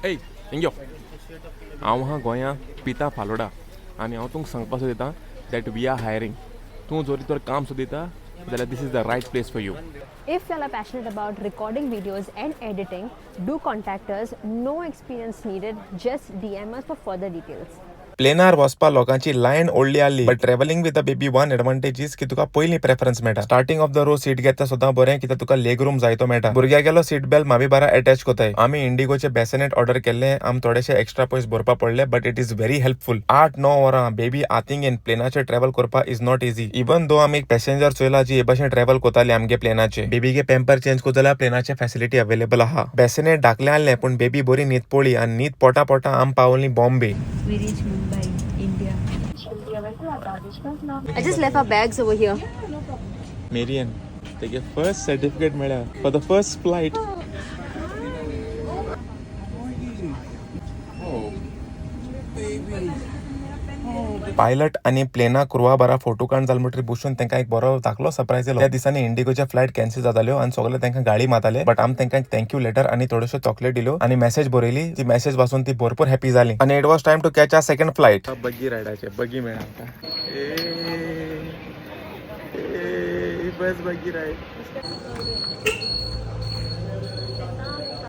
ए हिंग यो. हांव आहा गोंया पिता फालोडा आनी हांव तुमकां सांगपा सोदिता that we are hiring. तूं जरी तर काम सोदिता जाल्यार this is the right place for you. If you are passionate about recording videos and editing, do contact us. No experience needed, just DM us for further details. Planar वचपा लोकांची line ओडली आसली, but travelling with a baby, one advantage is की तुका पयली preference मेळटा. Starting of the row seat घेता सुद्दां बरें, कित्याक तुका लेग रूम जायतो मेळटा. भुरग्यागेलो सीट बेल्ट मावी बारा अटॅच कोताय. आमी इंडिगोचे बेसिनेट ऑर्डर केल्ले. आम थोडेशे एक्स्ट्रा पयस भरपा पडले, but it is very helpful. 8-9 वरां बेबी आतींगेन प्लेनाचेर ट्रॅव्हल करपा is not easy, even though आमी एक पॅसेंजर चोयला जी हे भाशेन ट्रॅव्हल कोताली आमगे प्लेनाचे. बेबीगे पेम्पर चेंज करता जाल्यार प्लेनाचे फॅसिलिटी अवेलेबल आहा. बेसिनेट धाकलें आहलें, पूण बेबी बरी न्हीद पडली आनी न्हीद पोटा पोटा आम पावली Bombay. We reach Mumbai, India. I just left our bags over here. Marian तेगे फर्स्ट सर्टिफिकेट मेळ्ळा for the first flight. Pilot आनी प्लेना क्रुवा बारा फोटो काण जाल म्हणटकीर बसून तांकां एक बरो धाकलो सरप्रायज दिलो. त्या दिसांनी इंडिगोचे फ्लायट कॅन्सल जाताल्यो आनी सगळे तांकां गाळी मारताले, बट आमी तांकां एक thank you letter आनी थोड्योश्यो चॉकलेट दिल्यो आनी मेसेज बरयली. ती मेसेज वाचून ती भरपूर हॅपी जाली आनी it was time to catch a second flight. बग्गी रायडाचे बग्गी मेळ्ळा आमकां. बस, बग्गी रायड.